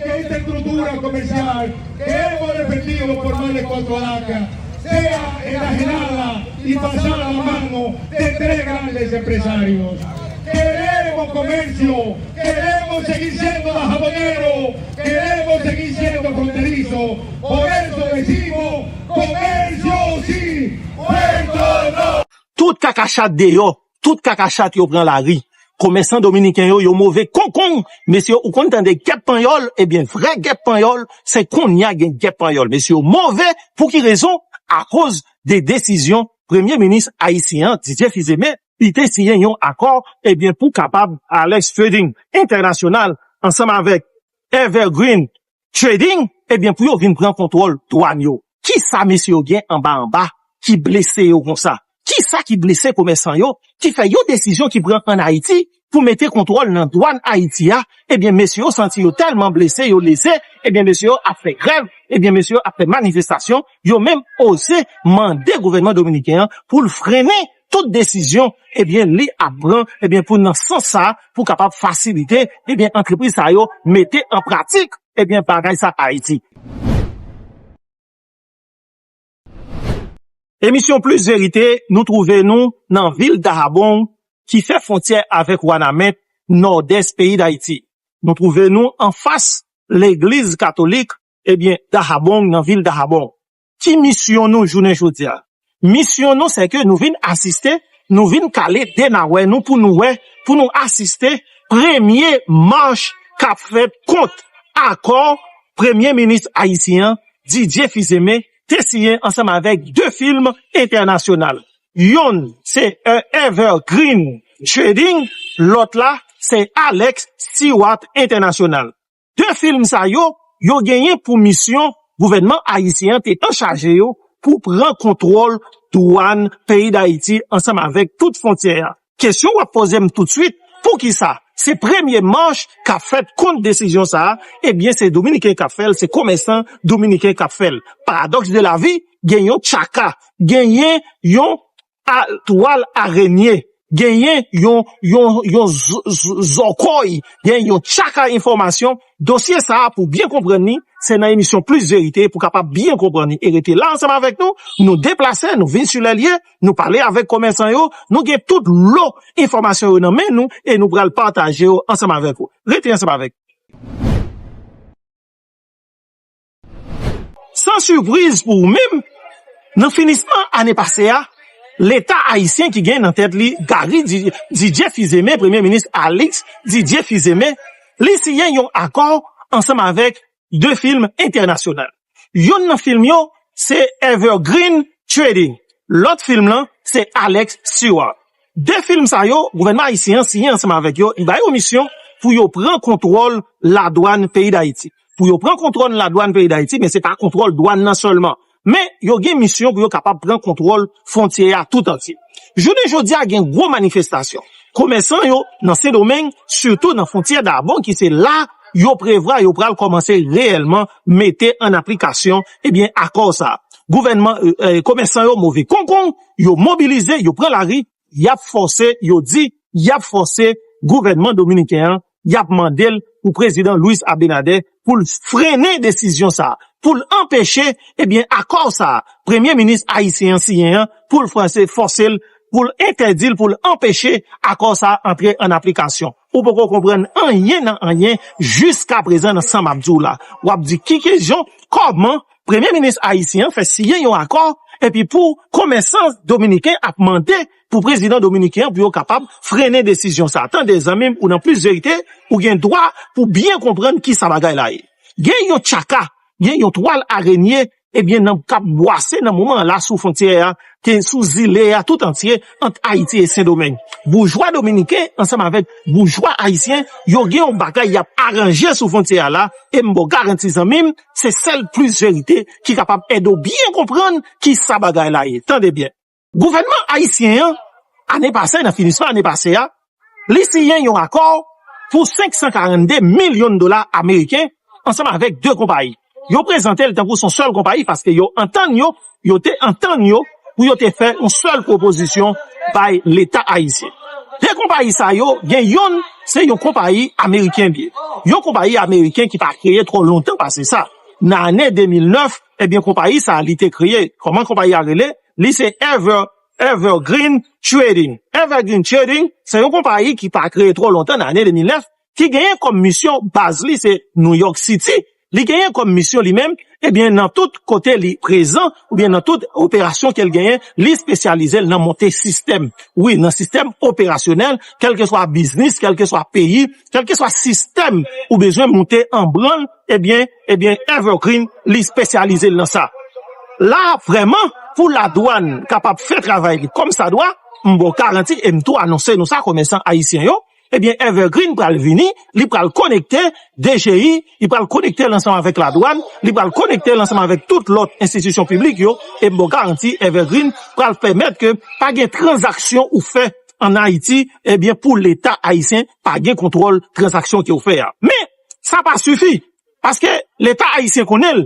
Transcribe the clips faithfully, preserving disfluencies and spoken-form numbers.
Esta estructura comercial que hemos defendido por más de cuatro décadas sea enajenada y pasada a la mano de tres grandes empresarios. Queremos comercio, queremos seguir siendo dajaboneros, queremos seguir siendo fronterizos. Por eso decimos, comercio sí, puerto no. Tout kaka chat deyò, tout kaka chat yo pran lari. Komèsan dominiken yo, yo move konkon. Mesye, ou konn tande gèp panyòl? Ebyen, vrè gèp panyòl, se kounye a gen gèp panyòl. Mesye, yo move. Pou ki rezon? Akoz de desizyon premye minis ayisyen an, Didier Fils-Aimé, li te siyen yon akò, ebyen, pou kapab Alex Trading International ansanm avèk Evergreen Trading, ebyen, pou yo vin pran kontwòl dwàn yo. Kisa mesye yo gen anba anba ki blese yo konsa? Kisa ki blese komèsan yo, ki fè yon desizyon ki pran ann Ayiti pou mete kontwòl nan dwàn Ayiti a? Ebyen, mesye yo santi yo tèlman blese, yo leze, ebyen, mesye yo ap fè grèv, ebyen, mesye yo ap fè manifestasyon, yo menm oze mande gouvènman dominiken an pou l frennen tout desizyon, ebyen, li ap pran, ebyen, pou nan sans sa, pou kapab fasilite, ebyen, antrepriz sa yo mete an pratik, ebyen, bagay sa Ayiti. Emisyon Plis Verite, nou twouve nou nan vil Dahabon, ki fè fwontyè avèk Wanament, nòdès peyi Dayiti. Nou twouve nou anfas legliz katolik, ebyen, Dahabon, nan vil Dahabon. Ki misyon nou jounen jodi a? Misyon nou, se ke nou vin asiste, nou vin kale de nawè nou pou nou wè, pou nou asiste premye mach k ap fèt kont akò premye minis ayisyen an, Didier Fils-Aimé, te siyen ansanm avèk de fim entènasyonal. Yonn se Evergreen Trading, lòt la se Alex Stewart International. De fim sa yo, yo genyen pou misyon gouvènman ayisyen an te anchaje yo pou pran kontwòl dwàn peyi Dayiti ansanm avèk tout fwontyè a. Kesyon w ap poze m toutswit, poukisa se premye mach k ap fèt kont desizyon sa a? Ebyen, se dominiken k ap fè l, se komèsan dominiken k ap fè l. Paradòks de lavi, gen yon tchaka, genyen yon a, twal arenye, genyen yon, yon, yon z, z, zòkòy, genyen yon tchaka enfòmasyon. Dosye sa a, pou byen konprann li, se nan emisyon Plis Verite pou kapab byen konprann li. E rete la ansanm avèk nou, nou deplase, nou vin sou lè l ye, nou pale avèk komèsan yo, nou gen tout lo enfòmasyon yo nan men nou e nou pral pataje yo ansanm avèk ou. Rete ansanm avèk. San sipriz pou ou menm, nan finisman ane pase a, Leta ayisyen ki gen nan tèt li Gary Di, Didier Fils-Aimé, premye minis Alex Didier Fils-Aimé, li siyen yon akò ansanm avèk de fim entènasyonal. Yonn nan fim yo se Evergreen Trading, lòt fim lan se Alex Stewart. De fim sa yo, gouvènman ayisyen an siyen ansanm avèk yo, li ba yo misyon pou yo pran kontwòl ladwàn peyi Dayiti. Pou yo pran kontwòl ladwàn peyi Dayiti, men se pa kontwòl dwàn nan sèlman. Men yo gen misyon pou yo kapab pran kontwòl fwontyè a tout antye. Jounen jodi a gen gwo manifestasyon. Komèsan yo nan Sendomeng, sitou nan fwontyè Dabon, ki se la yo prevwa yo pral kòmanse reyèlman mete an aplikasyon, ebyen, akò sa a. Gouvènman, e, e, komèsan yo move konkon, yo mobilize, yo pran lari, y ap fòse, yo di, y ap fòse gouvènman dominiken an, y ap mande l pou prezidan Luis Abinader pou l frennen desizyon sa a, pou l anpeche, ebyen, akò sa a, premye minis ayisyen an siyen an, pou l fòse, fòse l, pou l entèdi l, pou l anpeche akò sa a antre an aplikasyon. Ou poko konprann anyen nan anyen jiska prezan nan sa m ap di w la. W ap di ki kesyon, kòman premye minis ayisyen an fè siyen yon akò, epi pou komèsan dominiken ap mande pou prezidan dominiken an pou yo kapab frennen desizyon sa a. Tande, zanmi m, ou nan Plis Verite, ou gen dwa pou byen konprann kisa bagay la ye. Gen yon tchaka, gen yon twal arenye, ebyen, nan, k ap bwase nan moman an la sou fwontyè a, ke sou zile a tout antye, ant Ayiti e Sendomeng. Boujwa dominiken ansanm avèk boujwa ayisyen, yo gen yon bagay y ap aranje sou fwontyè a la, e m ba w garanti, zanmi m, se sèl Plis Verite ki kapab ede w byen konprann kisa bagay la ye. Tande byen. Gouvènman ayisyen an, ane pase, nan finisman ane pase a, li siyen yon akò pou senk san karannde milyon dola ameriken ansanm avèk de konpayi. Yo prezante l tankou se yon sèl konpayi paske yo antann yo, yo te antann yo pou yo te fè yon sèl pwopozisyon bay Leta ayisyen. De konpayi sa yo, gen yonn, se yon konpayi ameriken li ye. Yon konpayi ameriken ki pa kreye twò lontan pase sa. Nan ane de mil nèf, ebyen, konpayi sa a, li te kreye. Kòman konpayi a rele? Li se Ever, Evergreen Trading. Evergreen Trading, se yon konpayi ki pa kreye twò lontan, nan ane de mil nèf, ki genyen kòm misyon, baz li se New York City. Li genyen kòm misyon li menm, ebyen, nan tout kote li prezan, oubyen nan tout operasyon ke l genyen, li espesyalize l nan monte sistèm. Wi, nan sistèm operasyonèl, kèlkeswa biznis, kèlkeswa peyi, kèlkeswa sistèm ou bezwen monte an branl, ebyen, ebyen, Evergreen, li espesyalize l nan sa. La, vrèman, pou ladwàn kapab fè travay li kòm sa dwa, m ba w garanti e m tou anonse nou sa, komèsan ayisyen yo, ebyen, Evergreen pral vini, li pral konekte D G I, li pral konekte l ansanm avèk ladwàn, li pral konekte l ansanm avèk tout lòt enstitisyon piblik yo, e m ba w garanti, Evergreen pral pèmèt ke pa gen tranzaksyon ou fè ann Ayiti, ebyen, pou Leta ayisyen pa gen kontwòl tranzaksyon ke w fè a. Men, sa pa sifi, paske Leta ayisyen konnen l,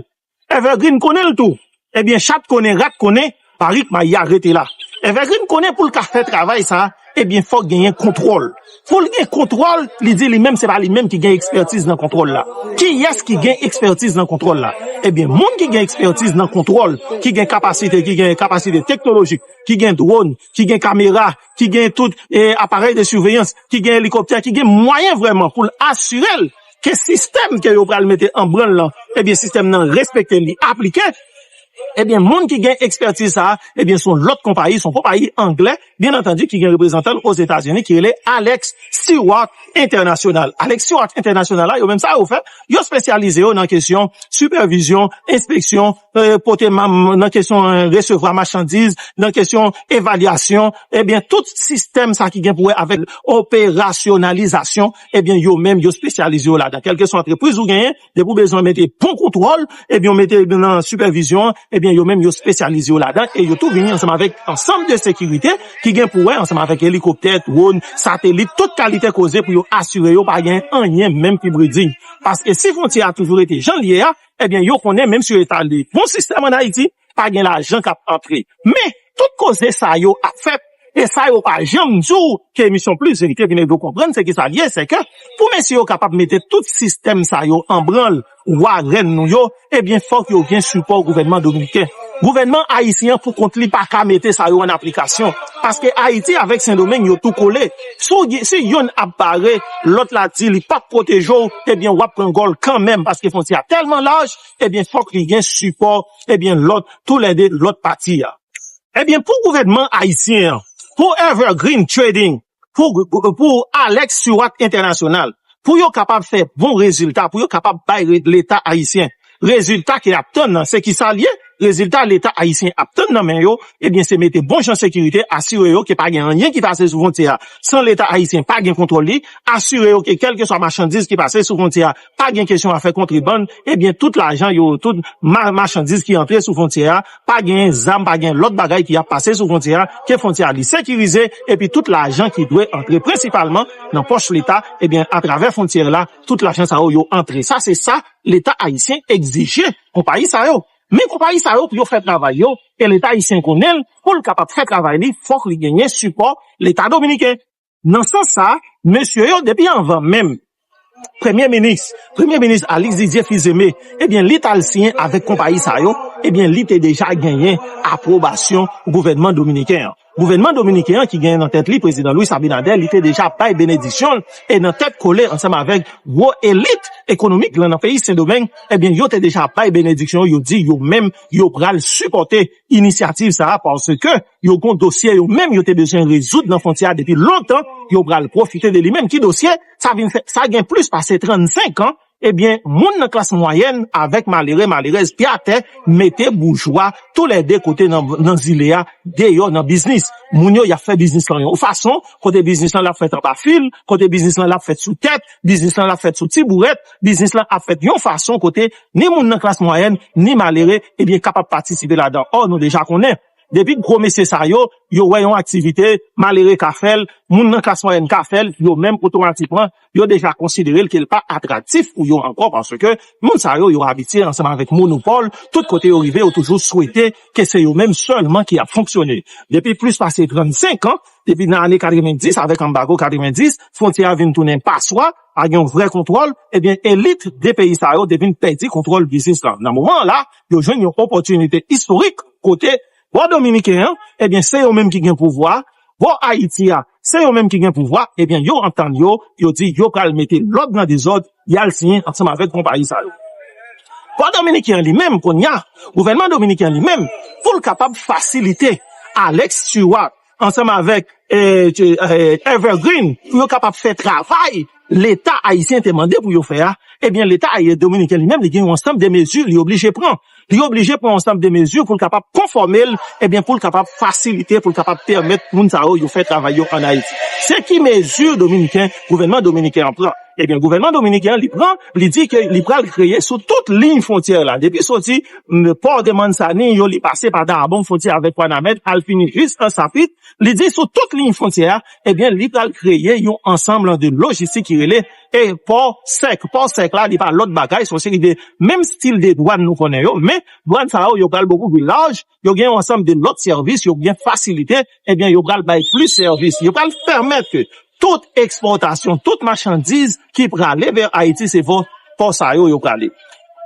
Evergreen konnen l tou. Ebyen, chat konnen, rat konnen, parik mayi a rete la. Evergreen konnen pou l ka fè travay sa a, ebyen, fòk genyen kontwòl. Pou l gen kontwòl, li di li menm, se pa li menm ki gen ekspètiz nan kontwòl la. Kiyès ki gen ekspètiz nan kontwòl la? Ebyen, moun ki gen ekspètiz nan kontwòl, ki gen kapasite, ki gen kapasite teknolojik, ki gen dwòn, ki gen kamera, ki gen tout, e, aparèy de siveyans, ki gen elikoptè, ki gen mwayen vrèman pou l asire l ke sistèm ke yo pral mete an branl lan, ebyen, sistèm nan respekte, li aplike, ebyen, moun ki gen ekspètiz sa a, ebyen, se yon lòt konpayi, se yon konpayi anglè, byen antandi, ki gen reprezantan l Ozetazini, ki rele Alex Stewart International. Alex Stewart International la, yo menm sa yo fè, yo espesyalize yo nan kesyon sipèvizyon, enspeksyon, e, pote ma-, nan kesyon, e, resevwa machandiz, nan kesyon evalyasyon, ebyen, tout sistèm sa ki gen pou wè avèk operasyonalizasyon, ebyen, yo menm, yo espesyalize yo ladan. Kèlkeswa antrepriz ou genyen, depi w bezwen mete bon kontwòl, ebyen, w mete nan sipèvizyon an, ebyen, yo menm, yo espesyalize yo ladan, e yo tou vini ansanm avèk ansanm de sekirite ki gen pou wè ansanm avèk elikoptè, dwòn, satelit, tout kalite koze pou yo asire yo pa gen anyen menm ki bridiy. Paske si fwontyè a toujou rete jan l ye a, ebyen, yo konnen, menm si yo etabli bon sistèm ann Ayiti, pa gen lajan k ap antre. Men, tout koze sa yo ap fèt, e sa yo pa janm di w ke emisyon Plis Verite vin ede w konprann, se ki sa l ye, se ke pou mesye yo kapab mete tout sistèm sa yo an branl, wa rèn nou yo, ebyen, fòk yo gen sipò gouvènman dominiken. Gouvènman ayisyen an pou kont li pa ka mete sa yo ann aplikasyon. Paske Ayiti avèk Sendomeng, yo tou kole. Si w gen, si yonn ap bare, lòt la di li p ap pwoteje w, ebyen, w ap pran gòl kanmenm, paske fwontyè a tèlman laj, ebyen, fòk li gen sipò, ebyen, lòt, toulède lòt pati a. Ebyen, pou gouvènman ayisyen an, pou Evergreen Trading, pou, pou Alex Stewart International, pou yo kapab fè bon rezilta, pou yo kapab bay re-, Leta ayisyen rezilta ke y ap tann nan, se ki sa l ye? Rezilta Leta ayisyen ap tann nan men yo, ebyen, se mete bon jan sekirite, asire yo ke pa gen anyen ki pase sou fwontyè a san Leta ayisyen pa gen kontwòl li, asire yo ke kèlkeswa machandiz ki pase sou fwontyè a, pa gen kesyon afè kontrebann, ebyen, tout lajan yo, tout ma-, machandiz ki antre sou fwontyè a, pa gen zam, pa gen lòt bagay ki ap pase sou fwontyè a, ke fwontyè a li sekirize, epi tout lajan ki dwe antre prensipalman nan pòch Leta, ebyen, atravè fwontyè la, tout lajan sa yo, yo antre. Sa se sa Leta ayisyen egzije konpayi sa yo. Men konpayi sa yo, pou yo fè travay yo, e Leta ayisyen konnen l, pou l kapab fè travay li, fòk li genyen sipò Leta dominiken. Nan sans sa, mesye yo, depi anvan menm Premye Minis, Premye Minis Alix Didier Fils-Aimé, ebyen, li t al siyen avèk konpayi sa yo, ebyen, li te deja genyen apwobasyon gouvènman dominiken an. Gouvènman dominiken an ki genyen nan tèt li Prezidan Luis Abinader, li te deja bay benediksyon l, e nan tèt kole ansanm avèk gwo elit ekonomik lan nan peyi Sendomeng, ebyen, yo te deja bay benediksyon yo, yo di yo menm, yo pral sipòte inisyativ sa a, paske yo gon dosye yo menm yo te bezwen rezoud nan fwontyè a depi lontan, yo pral pwofite de li menm. Ki dosye? Sa vin fè, sa gen plis pase trannsenk an, ebyen, moun nan klas mwayèn avèk malere, malerèz, pye atè, mete boujwa toulède kote nan, nan zile a, deyò nan biznis. Moun yo, y ap fè biznis lan yon fason, kote biznis lan l ap fèt anba fil, kote biznis lan l ap fèt sou tèt, biznis lan l ap fèt sou tibourèt, biznis lan ap fèt yon fason kote ni moun nan klas mwayèn, ni malere, ebyen, kapab patisipe ladan. Ò, nou deja konnen, depi gwo mesye sa yo, yo wè yon aktivite, malere ka fè l, moun nan klas mwayèn ka fè l, yo menm otomatikman, yo deja konsidere l ke l pa atraktif pou yo ankò, paske moun sa yo, yo abitye ansanm avèk monopòl, tout kote yo rive, yo toujou swete ke se yo menm sèlman ki ap fonksyone. Depi plis pase trannsenk an, depi nan ane katrevendis, avèk anbago katrevendis, fwontyè a vin tounen paswa, pa gen yon vrè kontwòl, ebyen, elit de peyi sa yo te vin pèdi kontwòl biznis lan. Nan moman an la, yo jwenn yon opòtinite istorik kote bò dominiken an, ebyen, se yo menm ki gen pouvwa, bò Ayiti a, se yo menm ki gen pouvwa, ebyen, yo antann yo, yo di yo pral mete lòd nan dezòd, y al siyen ansanm avèk konpayi sa yo. Bò dominiken an li menm, kounye a, gouvènman dominiken an li menm, pou l kapab fasilite Alex Stewart ansanm avèk eh, eh, Evergreen, pou yo kapab fè travay Leta ayisyen te mande pou yo fè a, ebyen, Leta ayi-, dominiken li menm, li gen yon ansanm de mezi li oblije pran. Li oblije pran yon ansanm de mezi pou l kapab konfòme l, ebyen, pou l kapab fasilite, pou l kapab pèmèt moun sa yo, yo fè travay yo ann Ayiti. Se ki mezi dominiken, gouvènman dominiken an pran? Ebyen, gouvènman dominiken an, li pran, li di ke li pral kreye sou tout liy fwontyè la. Depi soti, m, pò de Manzanillo, li pase pa Dajabon, fwontyè avèk Wanament, al fini jis Ansapit, li di sou tout liy fwontyè a, ebyen, li pral kreye yon ansanm de lojistik ki rele e pò sèk. Pò sèk la, li pa lòt bagay, se yon seri de menm stil de dwàn nou konnen yo, men dwàn sa yo, yo pral bokou pli laj, yo gen yon ansanm de lòt sèvis, yo gen fasilite, ebyen, yo pral bay plis sèvis. Yo pral pèmèt ke tout ekspòtasyon, tout machandiz ki prale vè Ayiti, se pò, pò sa yo, yo prale.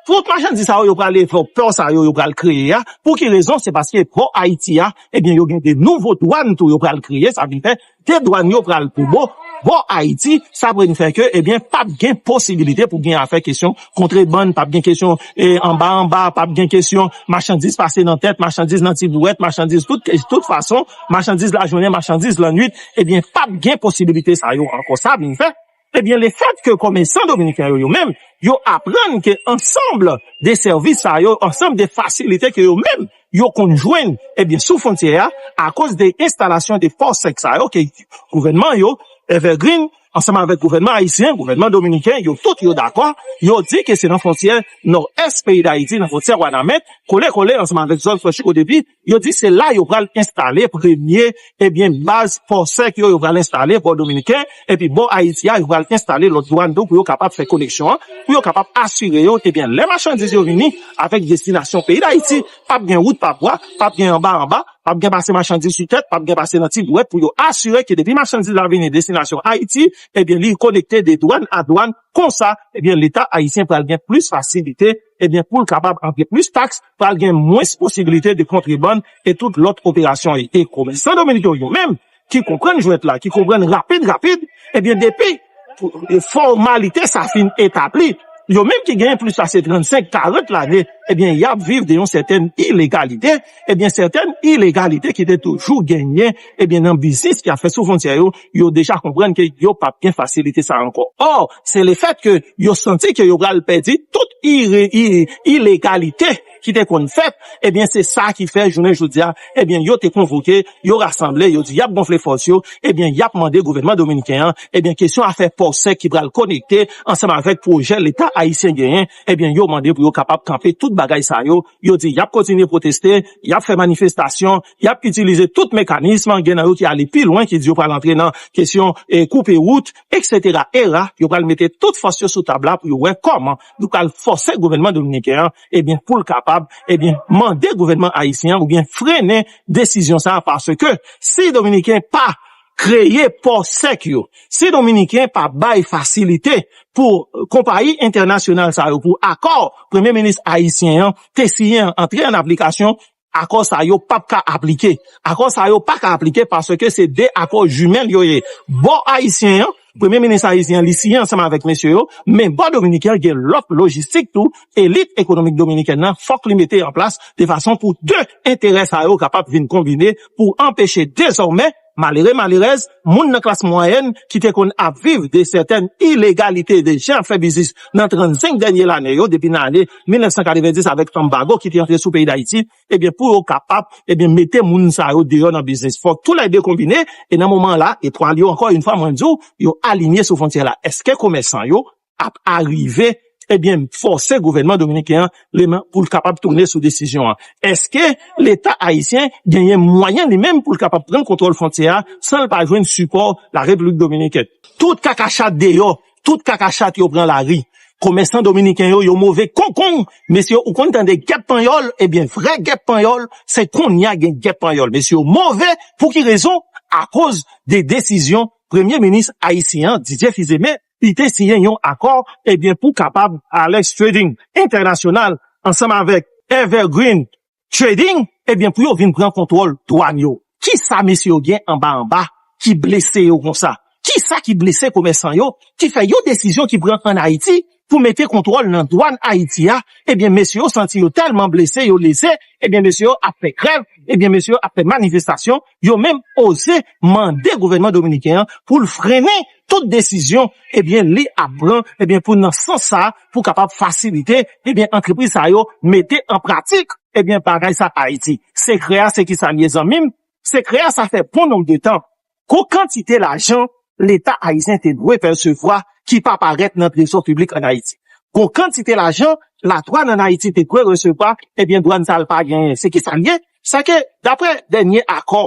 Tout machandiz sa yo, yo prale vè pò sa yo, yo pral kreye a. Pou ki rezon? Se paske pò Ayiti a, ebyen, yo gen de nouvo dwàn tou yo pral kreye, sa vin fè de dwàn yo pral pi bo. Bò Ayiti, sa vin fè ke, ebyen, p ap gen posibilite pou gen afè kesyon kontrebann, p ap gen kesyon, eh, anba anba, p ap gen kesyon machandiz pase nan tèt, machandiz nan ti bouwèt, machandiz tout, tout fason, machandiz lajounen, machandiz lannwit, ebyen, p ap gen posibilite sa yo ankò. Sa vin fè, ebyen, lefèt ke komèsan dominiken yo, yo menm, yo aprann ke ansanm de sèvis sa yo, ansanm de fasilite ke yo menm, yo konn jwenn, ebyen, sou fwontyè a, akoz de enstalasyon de pò sèk sa yo, ke gouvènman yo, Evergreen, ansanm avèk gouvènman ayisyen, gouvènman dominiken, yo tout yo dakò, yo di ke se nan fwontyè nò-ès peyi Dayiti, nan fwontyè Wanament, kole kole ansanm avèk zòn franchi kote pi, yo di se la yo pral enstale premye, ebyen, baz pò sèk yo, yo pral enstale bò dominiken, epi bò Ayiti a, yo pral enstale lòt dwàn tou pou yo kapab fè koneksyon an, pou yo kapab asire yo, ebyen, lè machandiz yo vini avèk destinasyon peyi Dayiti, p ap gen wout pa bwa, p ap gen anba anba, p ap gen pase machandiz sou tèt, p ap gen pase nan ti bouwèt pou yo asire ke depi machandiz la vini destinasyon Ayiti, ebyen, li konekte de dwàn a dwàn. Konsa, ebyen, Leta ayisyen pral gen plis fasilite, ebyen, pou l kapab antre plis taks, pral gen mwens posibilite de kontrebann e tout lòt operasyon. E, e komèsan dominiken yo menm, ki konprann jwèt la, ki konprann rapid, rapid, ebyen, depi pou, e fòmalite sa fin etabli, yo menm ki genyen plis pase trannsenk, karant lane, ebyen, y ap viv de yon sètèn ilegalite, ebyen, sètèn ilegalite ki te toujou genyen, ebyen, nan biznis ki ap fèt sou fwontyè yo, yo deja konprann ke yo p ap gen fasilite sa ankò. Ò, se lefèt ke yo santi ke yo pral pèdi tout ire-, i-, ilegalite ki te konn fèt, ebyen, se sa ki fè, jounen jodi a, ebyen, yo te konvoke, yo rasanble, yo di y ap gonfle fòs yo, ebyen, y ap mande gouvènman dominiken an, ebyen, kesyon afè pò sèk ki pral konekte ansanm avèk pwojè Leta ayisyen genyen, ebyen, yo mande pou yo kapab kanpe tout bagay sa yo. Yo di y ap kontinye pwoteste, y ap fè manifestasyon, y ap itilize tout mekanis, gen nan yo ki ale pi lwen, ki di yo pral antre nan kesyon, e, koupe wout, etsetera. E la, yo pral mete tout fòs yo sou tab la pou yo wè kòman nou pral fòse gouvènman dominiken an, ebyen, pou l kapab, ebyen, mande gouvènman ayisyen an oubyen frennen desizyon sa a, paske si dominiken pa kreye pò sèk yo, si dominiken pa bay fasilite pou konpayi entènasyonal sa yo, pou akò premye minis ayisyen an te siyen an antre an aplikasyon, akò sa yo p ap ka aplike. Akò sa yo pa ka aplike paske se de akò jimèl yo ye. Bò ayisyen an, premye minis ayisyen an, li siyen ansanm avèk mesye yo, men bò dominiken an gen lòt lojistik tou, elit ekonomik dominikèn nan, fòk li mete an plas de fason pou de enterè sa yo kapab vin konbine pou anpeche dezòmè malere, malerèz, moun nan klas mwayèn ki te konn ap viv de sètèn ilegalite, de jan ap fè biznis nan trannsenk dènye lane yo, depi nan ane mil nèf san katrevendis avèk anbago ki te antre sou peyi Dayiti, ebyen, pou yo kapab, ebyen, mete moun sa yo deyò nan biznis. Fòk tou lè de konbine, e nan moman la, etwal yo, ankò yon fwa, mwen di w, yo alinye sou fwontyè la. Èske komèsan yo ap arive ebyen, fòse gouvènman dominiken an, li menm, pou l kapab tounen sou desizyon an. Èske Leta ayisyen genyen mwayen li menm pou l kapab pran kontwòl fwontyè a san l pa jwenn sipò la Repiblik Dominikèn? Tout kaka chat deyò, tout kaka chat yo pran lari. Komèsan dominiken yo, yo move konkon. Mesye, ou konn tande gèp panyòl, ebyen, vrè gèp panyòl, se kounye a gen gèp panyòl. Mesye, yo move. Pou ki rezon? Akoz de desizyon Premye Minis ayisyen an, Didier Fils-Aimé, li te siyen yon akò, ebyen, pou kapab Alex Trading International ansanm avèk Evergreen Trading, ebyen, pou yo vin pran kontwòl dwàn yo. Kisa mesye yo gen anba anba ki blese yo konsa? Kisa ki blese komèsan yo, ki fè yon desizyon ki pran ann Ayiti pou mete kontwòl nan dwàn Ayiti a? Ebyen, mesye yo santi yo tèlman blese, yo leze, ebyen, mesye yo ap fè grèv, ebyen, mesye yo ap fè manifestasyon, yo menm oze mande gouvènman dominiken an pou l frennen tout desizyon, ebyen, li ap pran, ebyen, pou nan sans sa, pou kapab fasilite, ebyen, antrepriz sa yo mete an pratik, ebyen, bagay sa Ayiti. Sekrè a, se ki sa l ye, zanmi m? Sekrè a, sa fè bon nonb de tan. Gon kantite lajan Leta ayisyen te dwe resevwa ki pa parèt nan trezò piblik ann Ayiti. Gon kantite lajan ladwàn ann Ayiti te dwe resevwa, ebyen, dwàn sa l pa genyen. Se ki sa l ye? Sa ke, daprè dènye akò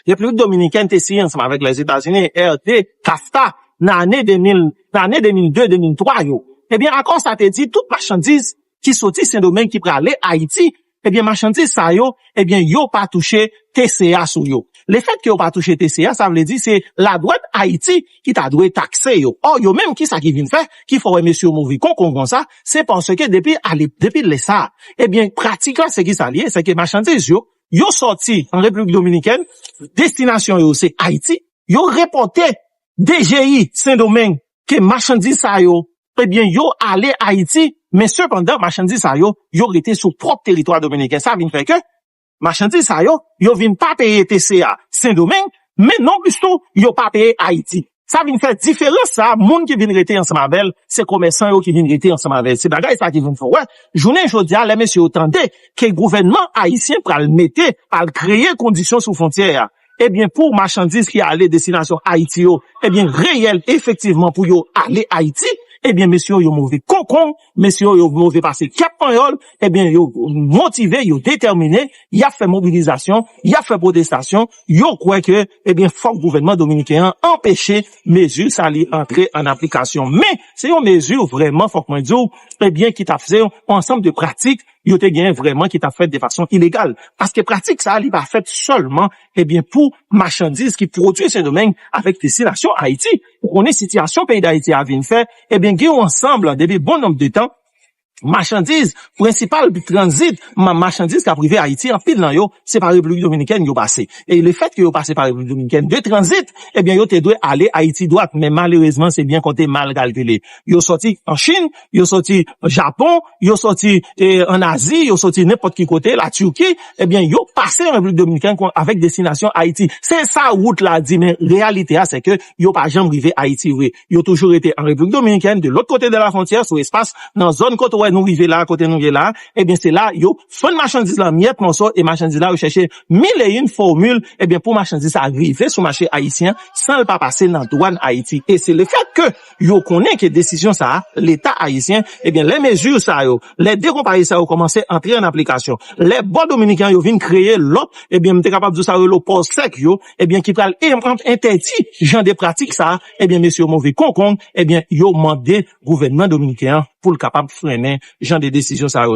Repiblik Dominikèn te siyen ansanm avèk Lèzetazini, R D, CAFTA, nan ane de mil, nan ane de mil de, de mil twa yo, ebyen, akò sa te di tout machandiz ki soti Sendomeng ki prale Ayiti, ebyen, machandiz sa yo, ebyen, yo pa touche T C A sou yo. Lefètke yo pa touche T C A, sa vle di se ladwàn Ayiti ki ta dwe takse yo. Ò, yo menm, kisa ki vin fè, ki fè w wè mesye yo move konkon konsa, se paske depi ale, depi lè sa, ebyen, pratik la, se ki sa l ye, se ke machandiz yo, yo sòti an Repiblik Dominikèn, destinasyon yo se Ayiti, yo repòte D G I Sendomeng ke machandiz sa yo, ebyen, yo ale Ayiti, men sepandan, machandiz sa yo, yo rete sou pwòp teritwa dominiken. Sa vin fè ke machandiz sa yo, yo vin pa peye T C A Sendomeng, men non plis tou, yo pa peye Ayiti. Sa vin fè diferans sa, moun ki vin rete ansanm avè l, se komèsan yo ki vin rete ansanm avè l. Se bagay sa ki vin fè w wè, jounen jodi a, lè mesye yo tande ke gouvènman ayisyen pral mete, pral kreye kondisyon sou fwontyè a, ebyen, pou machandiz ki ale destinasyon Ayiti yo, ebyen, reyèl efektivman pou yo ale Ayiti, ebyen, mesye yo, yo move konkon, mesye yo, yo move pase gèp panyòl, ebyen, yo motive, yo detèmine, y ap fè mobilizasyon, y ap fè pwotestasyon, yo kwè ke, ebyen, fòk gouvènman dominiken an anpeche mezi sa li antre an aplikasyon. Men, se yon mezi vrèman, fòk mwen di w, ebyen, ki t ap se yon ansanm de pratik yo te genyen vrèman ki t ap fèt de fason ilegal. Paske pratik sa a, li pa fèt sèlman, ebyen, pou machandiz ki pwodui Sendomeng avèk destinasyon Ayiti. Ou konnen sitiyasyon peyi Dayiti a vin fè, ebyen, gen yon ansanm, depi bon nonb de tan, machandiz, prensipal tranzit, ma-, machandiz k ap rive Ayiti, anpil nan yo, se pa Repiblik Dominikèn yo pase. E lefètke yo pase pa Repiblik Dominikèn de tranzit, ebyen, yo te dwe ale Ayiti dwat, men malerezman, se byen konte, mal kalkile. Yo sòti an Chin, yo sòti Japon, yo sòti, e, ann Azi, yo sòti nenpòt ki kote, la Turquie, ebyen, yo pase an Repiblik Dominikèn kon, avèk destinasyon Ayiti. Se sa wout la di, men reyalite a, se ke yo pa janm rive Ayiti vre. Yo toujou rete an Repiblik Dominikèn, de lòt kote de la fwontyè, sou espas, nan zòn kote w wè nou rive la, kote nou ye la, ebyen, se la, yo fann machandiz la myèt mòso, e machandiz la, yo chèche mil e yon fòmil, ebyen, pou machandiz sa rive sou mache ayisyen, san l pa pase nan dwàn Ayiti. E se lefètke yo konnen ke desizyon sa a, Leta ayisyen, ebyen, lè mezi sa yo, lè de konpayi sa yo kòmanse antre an aplikasyon, lè bò dominiken yo vin kreye lòt, ebyen, m te kapab di w sa yo rele pò sèk yo, ebyen, ki pral en-, entèdi jan de pratik sa a, ebyen, mesye yo move konkon, ebyen, yo mande gouvènman dominiken an pou l kapab frennen jan de desizyon sa yo.